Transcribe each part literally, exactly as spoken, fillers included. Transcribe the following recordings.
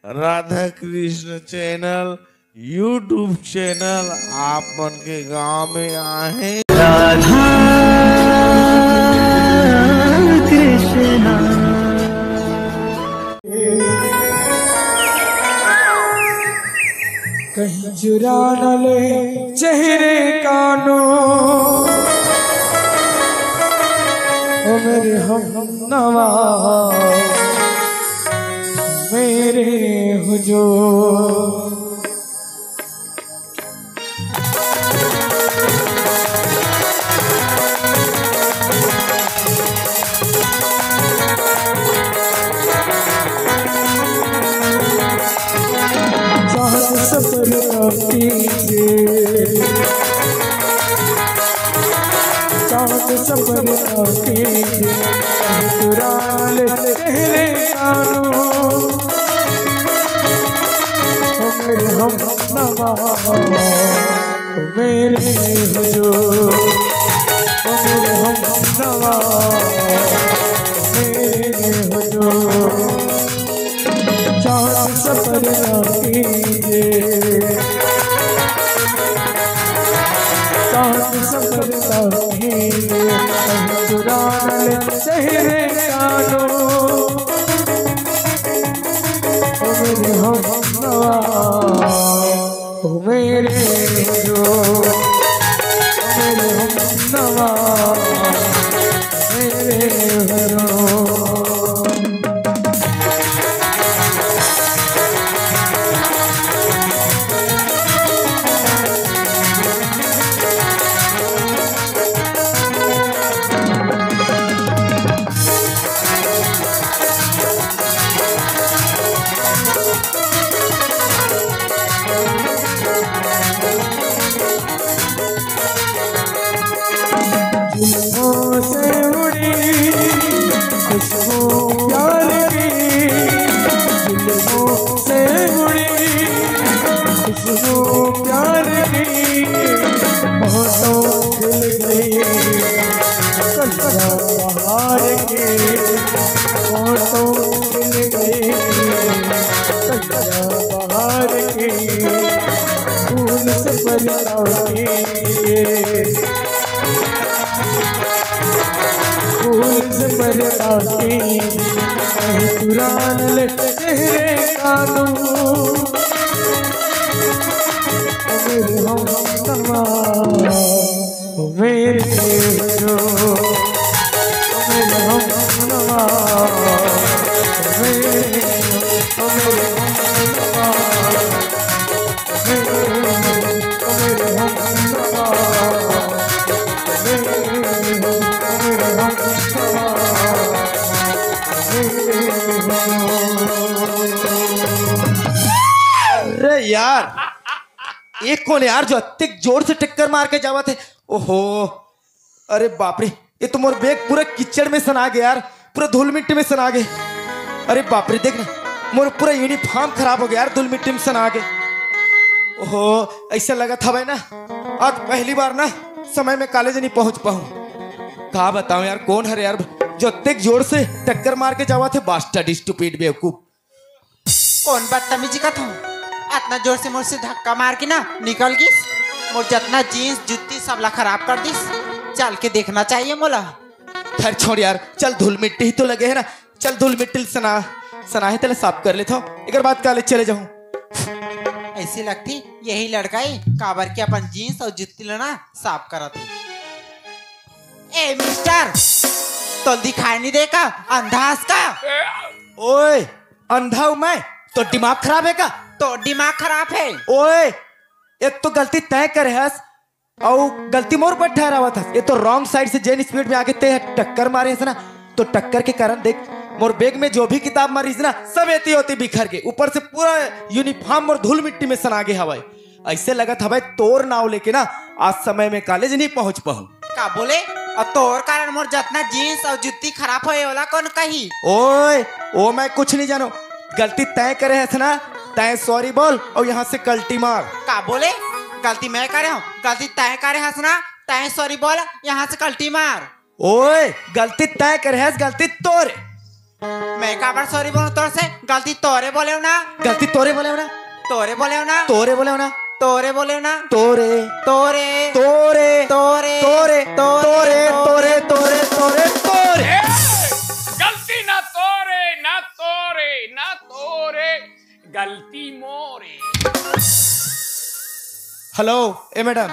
Radha Krishna channel, YouTube channel आप मन के गांव में आहे। कहीं चुरा न ले चेहरे का नूर, ओ मेरे हम नवा, मेरे हुजूर। चांद सफर कीजिए, चांद सफर कीजिए, चुरा ले चेहरे का नूर, ओ मेरे हम नवा, ओ मेरे हुजूर, ओ मेरे हम नवा, ओ मेरे हुजूर। चांद सफर ना कीजिए, चांद सफर ना कीजिए, चुरा ले चेहरे का नूर, ओ मेरे हम नवा, ओ मेरे हुजूर, ओ मेरे हम नवा, मेरे हुजूर। जुल्फों से उड़ी खुशबू प्यार की, जुल्फों से उड़ी खुशबू प्यार की, मौसम खिल गई कलियां बहार की, मौसम खिल गई कलियां बहार की, फूल से पलटा के, फूल से पलटा के, कहीं चुरा न ले चेहरे का नूर। मेरे हम नवा, मेरे हुजूर, मेरे हम नवा, मेरे, मेरे हम नवा। अरे यार, ये कोन यार जो अतेक जोर से टक्कर मार के जावत हे? ओहो, अरे बाप रे, ये तो मोर बैग पूरा कीचड़ में सना गे यार, पूरा धूल मिट्टी में सना गे। अरे बाप रे, देख ना, मोर पूरा यूनिफॉर्म खराब हो गया यार, धूल मिट्टी में सना गे। ओहो, ऐसा लगत हवय ना, आज पहली बार ना समय में कॉलेज नहीं पहुंच पाऊं। का बताऊं यार, कोन हरे यार जो अतेक जोर से टक्कर मार के जावत हे, bastard, stupid, बेवकूफ। कोन बदतमीजी करत हव? अतना जोर से मोर से धक्का मार के ना निकल गिस। मोर जतना जींस, जुत्ती सब ला खराब कर दिस। चल के देखना चाहिए मोला। खैर छोड़ यार, चल धूल मिट्टी ही तो लगे हे ना, चल धूल मिट्टी ल सना, सना हे तेला साफ कर लेथव, एकर बाद कॉलेज चले जाहूं। ऐसे लगथे यही लड़का हे, काबर के अपन जींस अउ जुत्ती ला ना साफ करत हे। ए मिस्टर, तोला दिखाई नहीं दे का? अंधा हस का? ओए, अंधा हूं मैं? तोर दिमाग खराब हे का? तोर दिमाग खराब हे। ओए, एक तो गलती तैं करे हस, अउ गलती मोर पर ठहरावत हस। ये तो wrong side से जेन speed में आके तैं टक्कर मारे हस ना, तो टक्कर के कारण देख, मोर बैग में जो भी किताब मन रहिस ना, सब एती ओती बिखर गे, ऊपर से पूरा यूनिफॉर्म मोर धूल मिट्टी में सना गे हवय। ऐसे लगत हवय तोर नाव लेके ना आज समय में कॉलेज नहीं पहुंच पाहूं। का बोले? अब तोर कारण मोर जतना जींस अउ जुत्ती खराब होए, ओला कोन कही? ओए, ओ मैं कुछ नहीं जानो, गलती तैं करे हस ना, तैं sorry बोल अउ यहां से कल्टी मार। का बोले? गलती मैं करे हूं, गलती तैं करे हस ना, तैं sorry बोल, यहां से कल्टी मार। ओए, गलती तैं करे हस, गलती तोर। मैं काबर सॉरी बोलूं तोर से? गलती तोरे बोले हो ना। गलती तोरे बोले हो ना। तोरे बोले हो ना। तोरे बोले हो ना। तोरे बोले हो ना। तोरे। तोरे। तोरे। तोरे। तोरे। तोरे। तोरे। तोरे। तोरे। ए, गलती ना तोरे, ना तोरे, ना तोरे, गलती मोरे। हेलो, ए मैडम।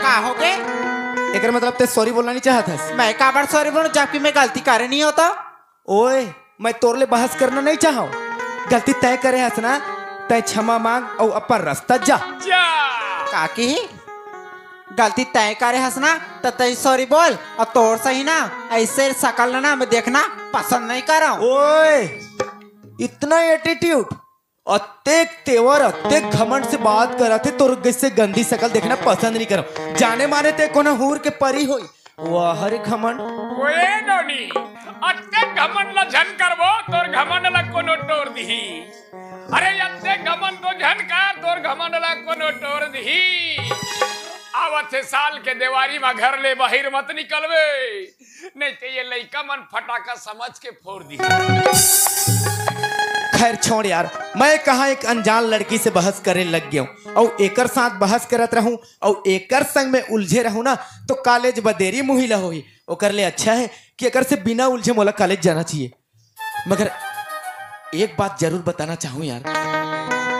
का हो गे? एकर मतलब ते सॉरी बोलना नहीं चाहत हस? मैं काबर सॉरी बोलूं, जबकि मैं गलती करे नहीं होता। ओए, मैं तोर ले बहस करना नहीं चाहूं। गलती तय करे हस ना, तय क्षमा मांग अउ अपन रास्ता जा। जा। का की? गलती तय करे हस ना, त तय सॉरी बोल। अउ तोर सही ना, ऐसे शकल ना मैं देखना पसंद नहीं करंव। ओए, इतना एटीट्यूड, अतेक तेवर, अतेक घमंड से बात करत हे, तोर जैसे गंदी शकल देखना पसंद नहीं करंव। जाने माने ते कोनो हूर के परी होई। वाह रे घमंड। ओए नोनी, अतेक घमंड ला झन करबो, तोर घमंड ला कोनो टोर दिही। अरे अतेक घमंड तो झन कर, तोर घमंड ला कोनो टोर दिही। आवत हे साल के देवारी मा घर ले बाहिर मत निकलबे। नहीं तो ये लइका मन फटाका समझ के फोड़ दी। खैर छोड़ यार, मैं कहाँ एक अनजान लड़की से बहस करे लग गया हूँ, अउ एकर साथ बहस करत रहूं, अउ एकर संग में उलझे रहूं ना, तो कॉलेज बदेरी मुही ला होही। ओकर ले अच्छा है कि एकर से बिना उलझे मोला कॉलेज जाना चाहिए। मगर एक बात जरूर बताना चाहूं यार,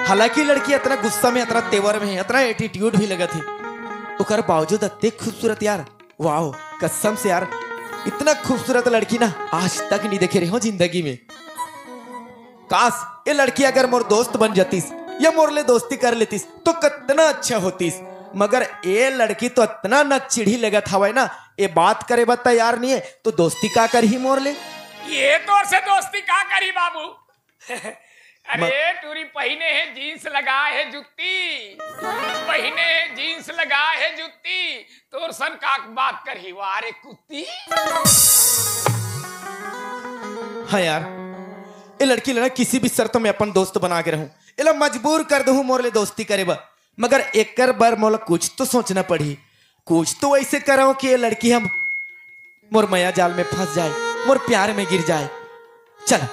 हालांकि लड़की इतना गुस्सा में, इतना तेवर में है, इतना एटीट्यूड भी लगत है, ओकर बावजूद अतेक खूबसूरत यार। वाओ, कसम से यार, इतना खूबसूरत लड़की ना आज तक नहीं देखे रहे हो जिंदगी में। काश, ये लड़की अगर मोर दोस्त बन जातीस या मोर ले दोस्ती कर लेतीस, तो कितना अच्छा होतीस। मगर ये लड़की तो इतना ना चिढ़ी लगत हवय ना, ये बात करे बर तैयार नहीं है, तो दोस्ती का करही मोर ले? ये तोर से दोस्ती का करही बाबू? अरे म- टूरी पहिने हे जींस लगा हे जुत्ती, पहिने हे जींस लगा हे जुत्ती, तोर सन का बात करही वारे कुत्ती। हाँ यार, ए लड़की ला ना किसी भी शर्त में अपन दोस्त बना के रहूं, एला मजबूर कर दूं मोर ले दोस्ती करे बर, मगर एकर बर मोला कुछ तो सोचना पड़ही। कुछ तो ऐसे करव कि ये लड़की हम मोर मया जाल में फंस जाए, मोर प्यार में गिर जाए। चल,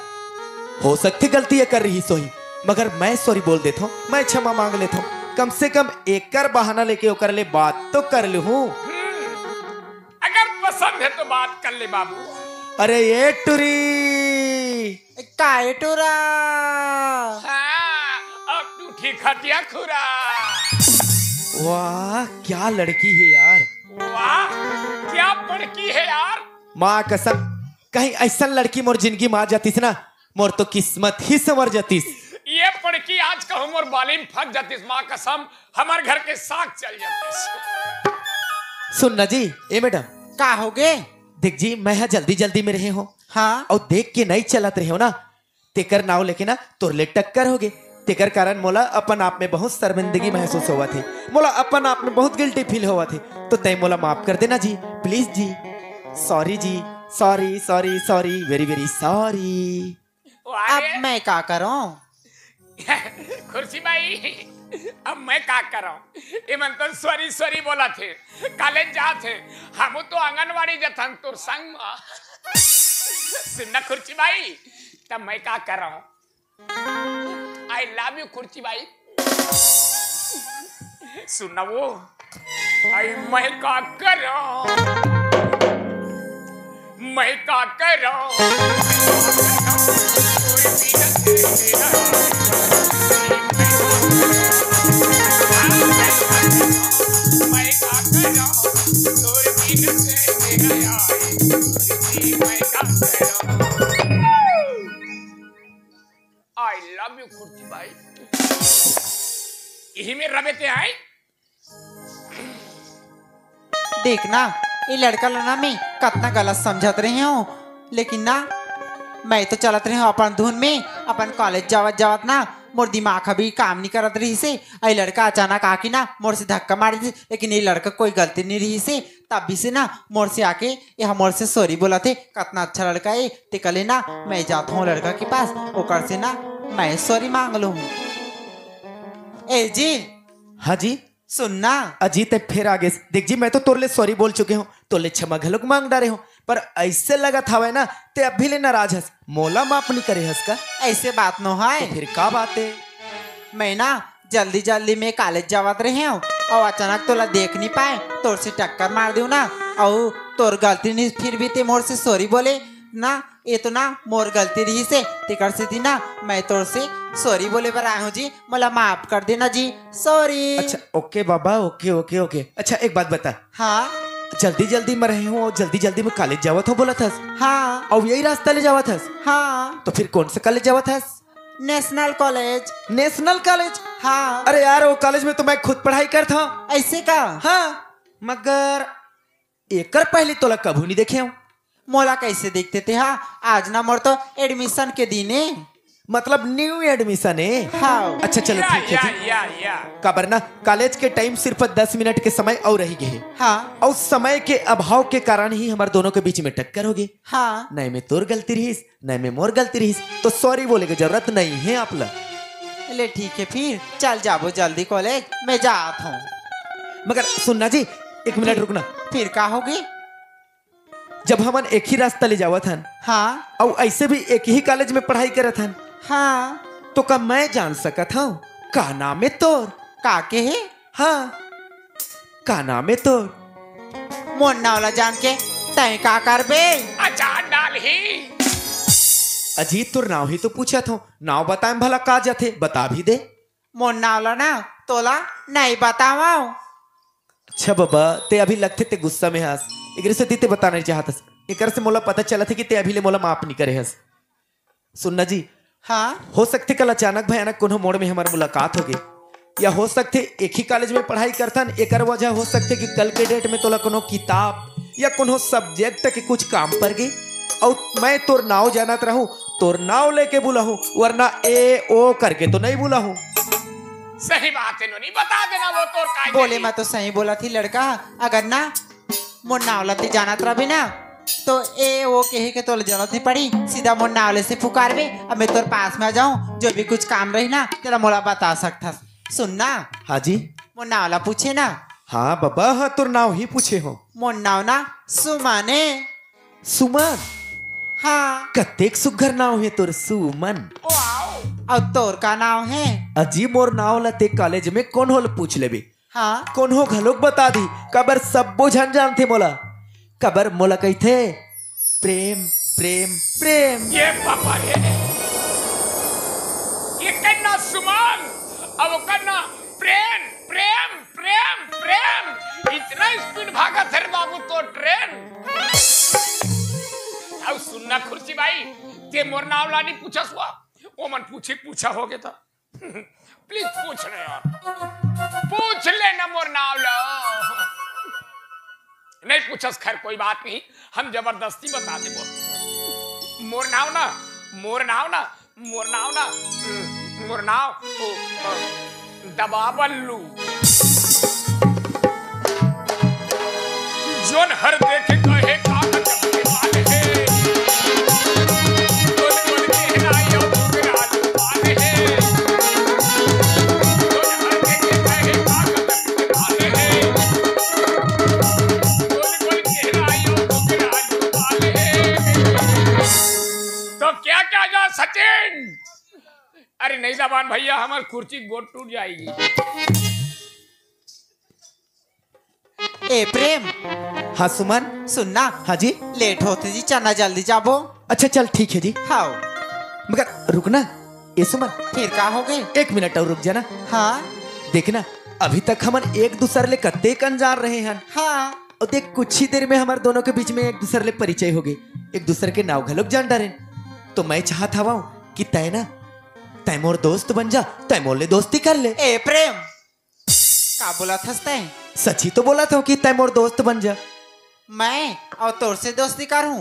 हो सकथे गलती ये कर रही सोही, मगर मैं सॉरी बोल देथों, मैं क्षमा मांग लेथों। कम से कम एकर बहाना लेके ओकर ले बात तो कर लूं। अगर पसंद है तो बात कर ले बाबू। अरे ये टुरी। काय टुरा? हाँ, अब टूठी खटिया खुरा। वाह, क्या लड़की है यार। वाह, क्या पड़की है यार। माँ कसम, कहीं ऐसा लड़की मोर जिंदगी में आ जातीस ना, मोर तो किस्मत ही संवर जातीस। ये पड़की आज कहूँ मोर बाली में फंस जातीस, माँ कसम, हमार घर के साग चल जातीस। सुन ना जी, ए मैडम। का हो गे? देख जी, मैं हा जल्दी जल्दी में रहे हो। हाँ। अउ देख के नहीं चलत रहे हो ना, तेकर नाव लेके ना तोर ले टक्कर हो गे। तेकर कारण मोला अपन आप में बहुत शर्मिंदगी महसूस होवत हे, मोला अपन आप में बहुत गिल्टी फील होवत हे। तो तय मोला माफ कर देना जी, प्लीज जी। सॉरी जी, sorry, sorry, sorry, very, very sorry. अब मैं का करूं? खुर्सी बाई, अब मैं का करूं? ये मन तो सॉरी सॉरी बोलत हे, कॉलेज जात हे, हम तो आंगनवाड़ी जथन तोर संग में। सुन ना खुर्सी बाई, तब मैं का करूं? आई लव यू खुर्ची बाई। सुना वो, आई मैं का करूं, मैं का करूं। मैं का करूं, तोर बिन से मेरा यार, मैं का करूं। आई लव यू खुर्ची बाई। यही में रबे ते आई। देख ना, ये लड़का ला ना मैं कतना गलत समझत रहे हो, लेकिन ना मैं तो चलत रहे हो अपन धुन में, अपन कॉलेज जावत जावत ना मोर दिमाग अभी काम नहीं करत रही से। ये लड़का अचानक आके ना मोर से धक्का मार दी, लेकिन ये लड़का कोई गलती नहीं रही से, तब भी से ना मोर से आके ये मोर से सॉरी बोलत हे। कतना अच्छा लड़का हे, ते कले ना मैं जात हूँ लड़का के पास, ओकर से ना मैं सॉरी मांग लूँ। ए जी। हाँ जी। सुन ना। अजी, ते फिर आ गेस। देख जी, मैं तो तोर ले सॉरी बोल चुके हूँ, तोर ले क्षमा घलोक मांग डारे हूँ, पर ऐसे लगत हवय ना, ते अभी ले नाराज हस, मोला माफ नहीं करे हस का? ऐसे बात नो है। तो फिर का बात है? मैं ना जल्दी जल्दी में कॉलेज जावत रहे हूँ और अचानक तोला देख नहीं पाए, तोर से टक्कर मार दूँ ना, और तोर गलती नहीं, फिर भी ते मोर से सॉरी बोले ना, ये तो ना मोर गलती रही से, तेकर से थी ना मैं तोर से सॉरी बोले बर आए हूँ जी, मोला माफ कर देना जी, सॉरी। अच्छा, ओके बाबा, ओके, ओके, ओके। अच्छा, एक बात बता। हाँ। जल्दी जल्दी में रहे हूँ और जल्दी जल्दी में कॉलेज जावत हूँ बोलत हस। हाँ। और यही रास्ता ले जावत हस। हाँ। तो फिर कौन सा कॉलेज जावत हस? National college. National college? हाँ। अरे यार, वो कॉलेज में तो मैं खुद पढ़ाई करता हूँ। ऐसे का? हाँ, मगर एकर पहले तोला कभू नहीं देखे हूँ। मोला कैसे देखते थे? हाँ, आज ना मोर तो एडमिशन के दिन है। मतलब न्यू एडमिशन है? हाँ। अच्छा, चलो, या, ठीक है या, जी। या, या। काबर ना, कॉलेज के टाइम सिर्फ दस मिनट के समय और रह गए है। हाँ। और समय के अभाव के कारण ही हमारे दोनों के बीच में टक्कर हो गई। हाँ। नहीं में तोर गलती रहीस, नहीं में मोर गलती रहीस, तो सॉरी बोले के जरूरत नहीं है आप ला। ले ठीक है, फिर चल जाबो जल्दी कॉलेज, मैं जात हूँ। मगर सुनना जी, एक मिनट रुकना। फिर का होगी? जब हमन एक ही रास्ता ले जावत हन, हाँ। अउ ऐसे भी एक ही कॉलेज में पढ़ाई करत हन, हाँ। तो का मैं जान सकत हूँ का नाम है तोर? का के है? हाँ, का नाम है तोर? मोर नाव ला जान के तय का करबे? अचार डालही। अजी, तोर नाव ही तो पूछत हूँ, नाव बताए में भला का जाथे, बता भी दे। मोर नाव ला ना तोला नहीं बतावंव। अच्छा बाबा, ते अभी लगथे ते गुस्सा में हस, एकरे सेती ते बताना नहीं चाहत हस। एकर से मोला पता चलत हे कि ते अभी ले मोला माफ नहीं करे हस। सुनना जी, हाँ। हो सकथे कल अचानक भयानक कोनो मोड़ में हमार मुलाकात होगे, या हो सकथे एक ही कॉलेज में पढ़ाई करथन, एकर वजह हो सकथे कि कल के डेट में तोला कोनो किताब या कोनो सब्जेक्ट के कुछ काम पर गे, अउ मैं तोर नाव जानत रहूं, तोर नाव लेके बुलाहूं, वरना ए ओ करके तो नहीं बुलाहूं। सही बात है नोनी, बता देना वो तोर काय बोले कही। मैं तो सही बोला थी लड़का, अगर ना मोर नाव ला ते जानत रहबे ना, तो ए ओ कहे के तोला जरूरत नहीं पड़ी, सीधा मोर नाव ले से पुकारबे, अब मैं तोर पास में आ जाऊं, जो भी कुछ काम रही ना, तेला मोला बता सकथस। सुन ना। हाँ जी। मोर नाव ला पूछे ना। हाँ बाबा, हाँ, तोर नाव ही पूछे हो। मोर नाव ना सुमन ए। सुमन? हाँ। कतेक सुग्घर नाव हे तोर, सुमन। अउ तोर का नाव हे? अजी, मोर नाव ला ते कॉलेज में कोनो ल पूछ लेबे। हाँ। कोनो घलोक बता दी, काबर सब्बो झन जानथे मोला। काबर मोला कहिथे, "प्रेम, प्रेम, प्रेम।" ये बाबा रे, ये कन्ना सुमन, अब कन्ना प्रेम, प्रेम, प्रेम, प्रेम। इतना स्पीड भागत हे रे बाबू तो ट्रेन। अब सुनना खुर्ची बाई, ते मोर नाव ला नहीं पूछस हुआ, ओमन पूछे पूछा होगे त। प्लीज पूछ ले यार, पूछ ले ना मोर नाव ला। नहीं पूछस, खैर कोई बात नहीं, हम जबरदस्ती बता देबो। मोर नाव ना, मोर नाव ना, मोर नाव ना, मोर नाव, ओ, ओ, दबा बल्लू। जोन हर देखे कहे का गजब के बाल हे। जोन मन के ना यो घुघरालू बाल हे। जोन हर देखे कहे का गजब के बाल हे। जोन मन के ना यो घुघरालू बाल हे। तो क्या क्या जा सचिन? अरे नहीं दबान भैया, हमार कुर्सी गोट टूट जाएगी। ए प्रेम। हाँ सुमन। सुन ना। हाँ जी। लेट होथे जी, चलना जल्दी जाबो। अच्छा चल ठीक है जी। हाँ। मगर रुक ना, ए सुमन। फिर का होगे? एक मिनट और रुक जाना। हाँ। देख ना, अभी तक हमन एक दूसर ले कतेक अनजान रहे हन। हाँ। अउ देख, कुछ ही देर में हमर दोनों के बीच में एक दूसर ले परिचय होगे, एक दूसर के नाव घलोक जान डारेन। तो मैं चाहत हवं कि तय ना, तय मोर दोस्त बन जा, तय मोर ले दोस्ती कर ले। ए प्रेम, का बोलत हस तय? सच ही तो बोलत हंव कि तय मोर दोस्त बन जा। मैं अउ तोर से दोस्ती करूं?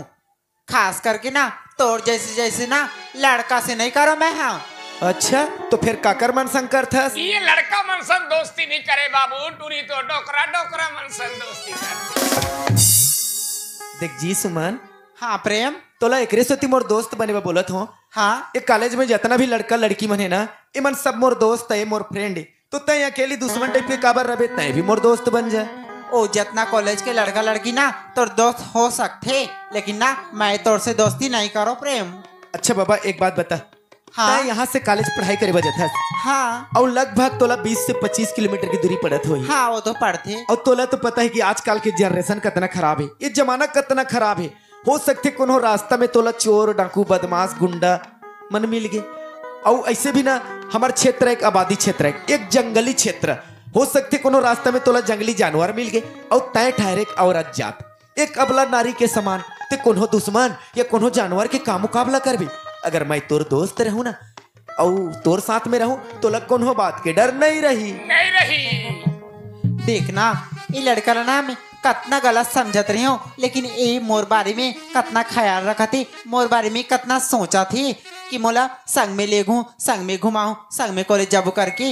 खास करके ना तोर जैसे, जैसे ना लड़का से नहीं करों मैं। हाँ। अच्छा, तो फिर काकर मन संग करथस? ये लड़का मन संग दोस्ती नहीं करे बाबू, टूरी तो डोकरा, डोकरा मन संग दोस्ती करथे। देख जी सुमन। हाँ प्रेम। तोला एकरे सेती मोर दोस्त बने बर बोलत हंव। हाँ। ए कॉलेज में जतना भी लड़का लड़की मन हे ना, ए मन सब मोर दोस्त हे, मोर फ्रेंड हे। तो तय अकेली दुश्मन टाइप के काबर रबे, तय भी मोर दोस्त बन जा। ओ जतना कॉलेज के लड़का लड़की ना तोर दोस्त हो सकथे, लेकिन ना मैं तोर से दोस्ती नहीं करो प्रेम। अच्छा बाबा, एक बात बता, हाँ। तैं यहाँ से कॉलेज पढ़ाई करे बर जाथस। हाँ। अउ लगभग तोला बीस से पच्चीस किलोमीटर की दूरी पड़त होही। हाँ, वो तो पड़थे। अउ तोला तो पता है कि आजकल के जनरेशन कतना खराब है, ये जमाना कतना खराब है। हो सकथे कोनो रास्ता में तोला चोर, डाकू, बदमाश, गुंडा मन मिल गे। अउ ऐसे भी ना, हमर क्षेत्र एक आबादी क्षेत्र है, एक जंगली क्षेत्र। हो सकथे कोनो रास्ता में तोला जंगली जानवर मिल गे, अउ तैं ठहरे एक औरत जात, एक अबला नारी के समान, ते कोनो दुश्मन या कोनो जानवर के का मुकाबला करबे? अगर मैं तोर दोस्त रहूं ना, अउ तोर साथ में रहूं, तोला कोनो बात के डर नहीं रही। नहीं रही। देखना, ये लड़का ला ना मैं कतना गलत समझत रही हूँ, लेकिन ये मोर बारे में कतना ख्याल रखत हे, मोर बारे में कतना सोचत हे कि मोला संग में लेगहूँ, संग में घुमाहूँ, संग में कॉलेज जाबो करके।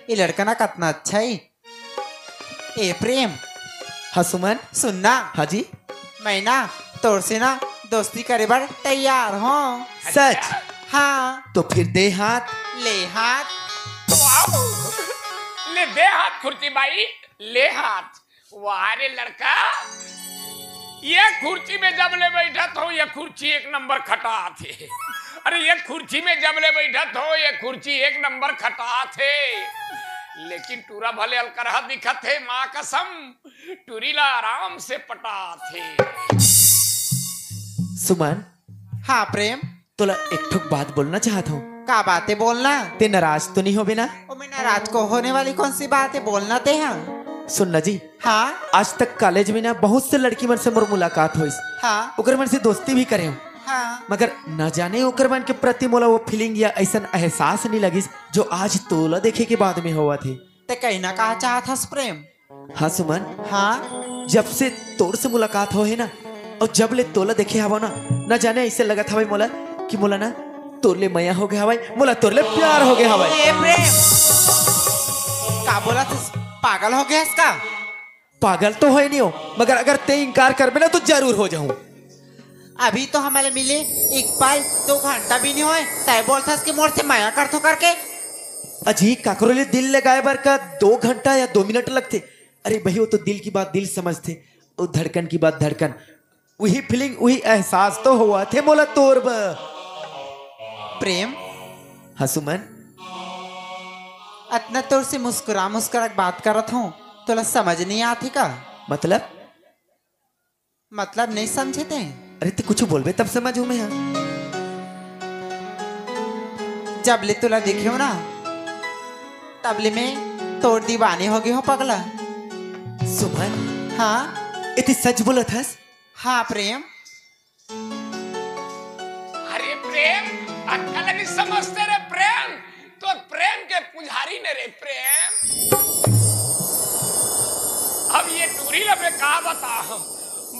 ये लड़का ना कतना अच्छा है। ए प्रेम। हाँ सुमन। सुनना। हाँ जी। मैं ना तोर से ना दोस्ती करे बर तैयार हूँ। सच? हाँ। तो फिर दे हाथ। ले हाथ। वाओ! ले दे हाथ खुर्ची बाई, ले हाथ। वाह रे लड़का, ये खुर्ची में जब ले बैठत हो, ये खुर्ची एक नंबर खटाथे। अरे, ये खुर्ची में जब ले बैठत हो, ये खुर्ची एक नंबर खटाथे। लेकिन टूरा भले अलकरहा दिखत हे, माँ कसम, टूरी ला आराम से पटाथे। सुमन। हाँ प्रेम। तोला एक ठोक बात बोलना चाहत हूँ। का बात हे, बोलना। ते नाराज तो नहीं होबे ना? ओ, मैं नाराज को होने वाली कौन सी बात हे, बोलना ते। हाँ। सुन ना जी। हाँ। आज तक कॉलेज में ना बहुत से लड़की मन से मोर मुलाकात होइस। हाँ। ओकर मन से दोस्ती भी करे हूँ। हाँ। मगर न जाने ओकर मन के प्रति मोला वो फीलिंग या ऐसन एहसास नहीं लगिस जो आज तोला देखे के बाद में होवत हे। ते कहना का चाहत हस प्रेम? हाँ सुमन। हाँ। जब से तोर से मुलाकात हो हे ना, अउ जब ले तोला देखे हवव ना, न जाने ऐसे लगत हवय मोला कि मोला ना तोर ले मया हो गया हवय, मोला तोर ले प्यार हो गया हवय। ए प्रेम, का बोलत हस? पागल हो गया हस का? पागल तो होय नहीं हो, मगर अगर ते इनकार करबे ना तो जरूर हो जाऊं। अभी तो हमला मिले एक पल, दो घंटा भी नहीं होय, तय बोलथस कि मोर से मया करथो करके। अजी, काकरो ले दिल लगाए बर का दो घंटा या दो मिनट लगथे? अरे भाई, वो तो दिल की बात दिल समझथे, वो धड़कन की बात धड़कन, वही फीलिंग, वही एहसास तो होवथे मोला तोर बर। प्रेम। हाँ सुमन। अतना तोर से मुस्कुरा मुस्कुरा के बात करत हूँ, तोला समझ नहीं आथे का? मतलब? मतलब नहीं समझे ते? अरे, ते कुछ बोलबे तब समझहूं मैं हा। जब ले तोला देखे हो ना, तब ले मैं तोर दीवाने हो गए हो पगला। सुमन। हाँ। ए ते सच बोलत हस? हाँ प्रेम। अरे प्रेम, अक्कल नहीं समझते रे प्रेम, तो प्रेम के पुजारी ने रे प्रेम। अब ये टूरी ला मैं का बताहूं,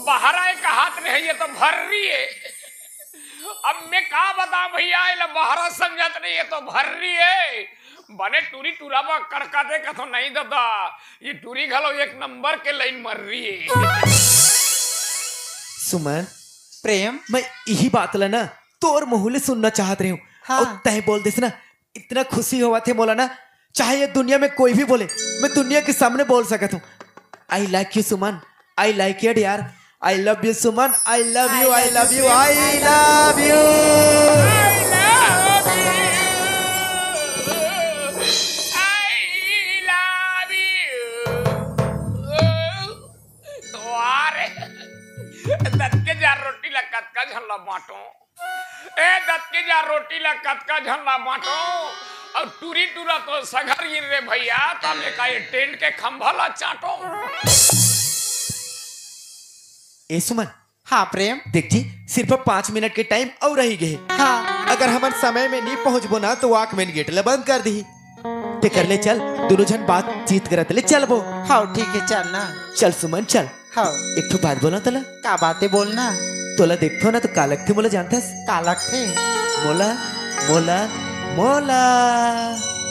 बहरा एक हाथ में है, ये तो भर्री है। अब मैं का बताऊं भैया, ये ला बहरा समझत नहीं, ये तो भर्री है। बने टूरी टूरा बा कड़का दे कथो नहीं दादा, ये टूरी घलो एक नंबर के लाइन मर रही है। सुमन। प्रेम। मैं यही बात ला ना तोर मुंह ले सुनना चाहत रहे हूँ। हाँ। अउ तय बोल देस ना, इतना खुशी होवथे मोला ना, चाहे ये दुनिया में कोई भी बोले, मैं दुनिया के सामने बोल सकत हूँ, I like you Suman, I like you यार, I love you Suman, I love you, I love you, I love you। I love you। I love you। वाह रे, दतके जा रोटी ला कतका झन ला बांटो। ए दतके जा रोटी ला कतका झन ला बांटो। अउ टूरी टूरा तो सघर गिन रे भैया, तब ले का ये टेंट के खंभा ला चाटो। ए सुमन। हाँ प्रेम। देख जी, सिर्फ पाँच मिनट के टाइम अउ रही गे। हाँ। अगर हमन समय में नहीं पहुँचबो ना, तो वॉकमैन गेट ला बंद कर दी। तेकर ले चल, दोनों झन बातचीत करत ले चलबो। हाँ, ठीक है, चल ना। चल सुमन, चल। हाँ। एक ठो बात बोला तोला। का बात हे, बोलना। तोला देखथो ना तो का लगथे मोला जानथस? का लगथे? मोला, मोला, मोला।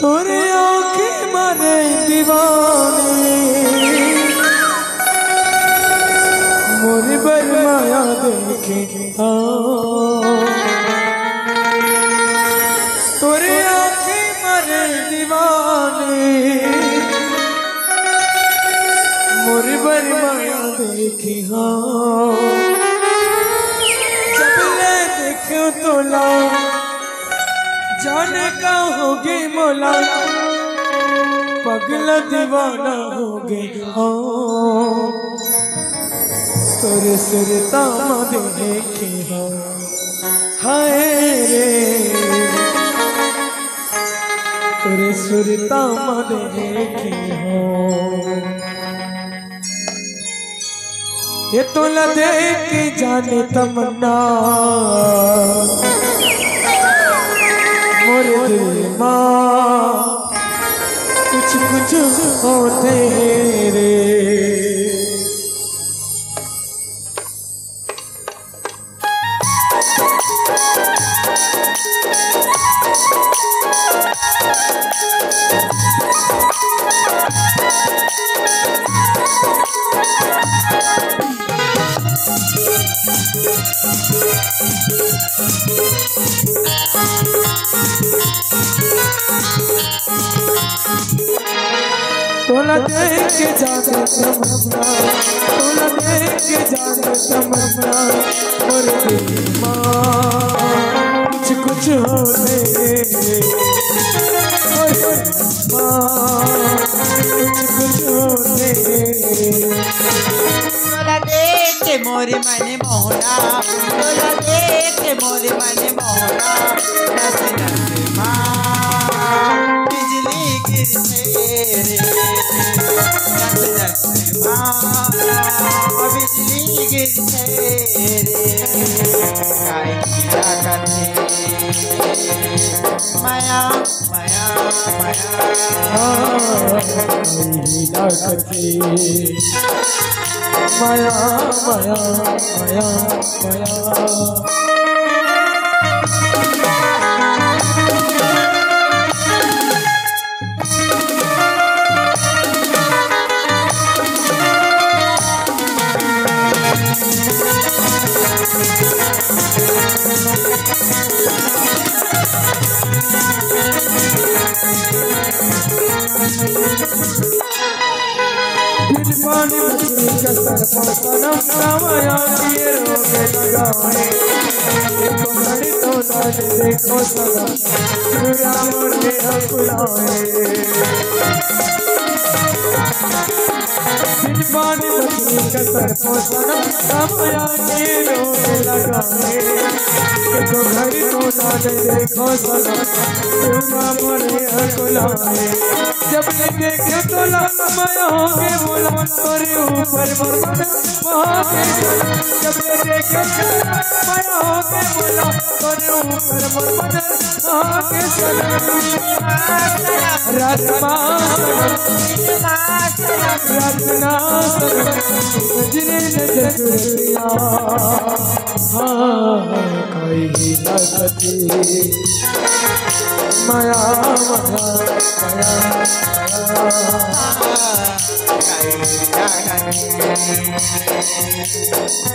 तोरे आँखें मारे दीवानी, मोर बर माया देखे आओ। तोरे आँखें मारे दीवानी, मोर बर देखी हो, जब ले देखो तोला, जाने का होगे मोला, पगला दीवाना होगे हो। तोरे सुरता म देखी हो, हाय रे, तोरे सुरता म देखी हो। ये तोला देख के जाने तमन्ना, मोरे दिल मा कुछ कुछ होथे रे। तोला देख के जागे तमन्ना, तोला देख के जागे तमन्ना, मोर दिल मा कुछ कुछ होथे, मोर दिल मा कुछ कुछ होथे। तोला देख के मोर मन मोहना, तोला देख के मोर मन मोहना, नस नस मा बिजली गिरथे रे, नस नस मा बिजली गिरथे रे। काहे गिरा करथे मया, मया, मया। हाँ, काहे गिरा करथे मया, मया, मया, मया। बिन पानी मछली का सर पर सनम, रामायण ये रोके लगाए। देखो घड़ी तो नाच देखो सनम, राम ने बुलाए। बिन पानी मछली का सर पर सनम, रामायण ये रोके लगाए। देखो घड़ी तो नाच देखो सनम, राम ने बुलाए। जब ले देखे तोला, मया होगे मोला, तोरे ऊपर मोर मन मोहके। जब ले देखे तोला, मया होगे मोला, तोरे ऊपर मोर मन मोहके। रात मा सनम, रात ना सनम, सजनी ने जसुरिया। हाँ, काहे गिरा करथे मया, मया, मया, मया।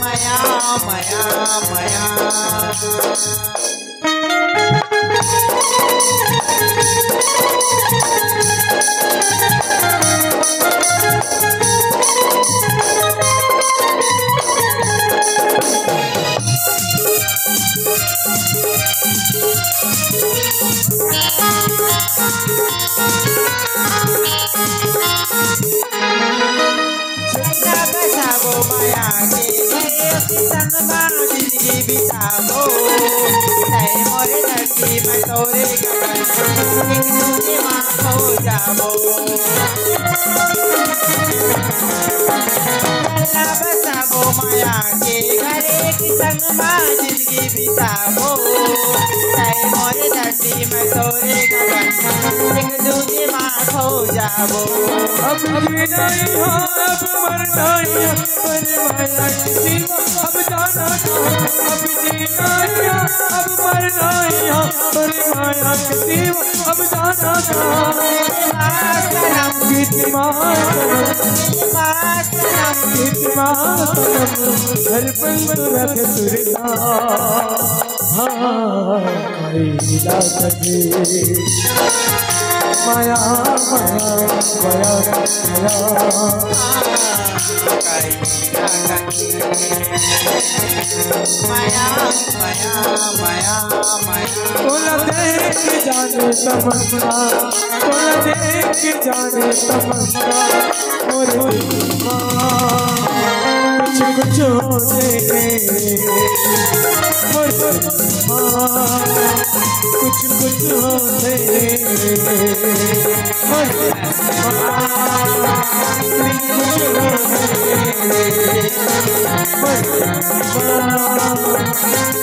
मया, मया, मया। बिताबो, तै मोरे धरती में तोरे गगन, एक दूजे मा खो जाबो। गल्ला बसाबो मया के घर, एक संग मा जिंदगी बिताबो। तै मोरे धरती में तोरे गगन, एक दूजे मा खो जाबो। अब जीना ही हो, अब मरना ही हो, पर मया के सिवा अब जाना कहाँ। अब जीना ही हो, अब मरना ही हो, पर मया के सिवा अब जाना कहाँ। गीत मा सनम, गीत मा सनम, हर पल तो रख सुरता। हाँ, काहे गिरा करथे माया, माया, माया, माया। माया, माया, माया, माया। तोला देख जाने तमन्ना, तोला देख जाने तमन्ना, मोरे माँ, कुछ कुछ होथे, मोरे माँ, कुछ कुछ होथे, मोरे माँ, कुछ कुछ होथे, मोरे माँ।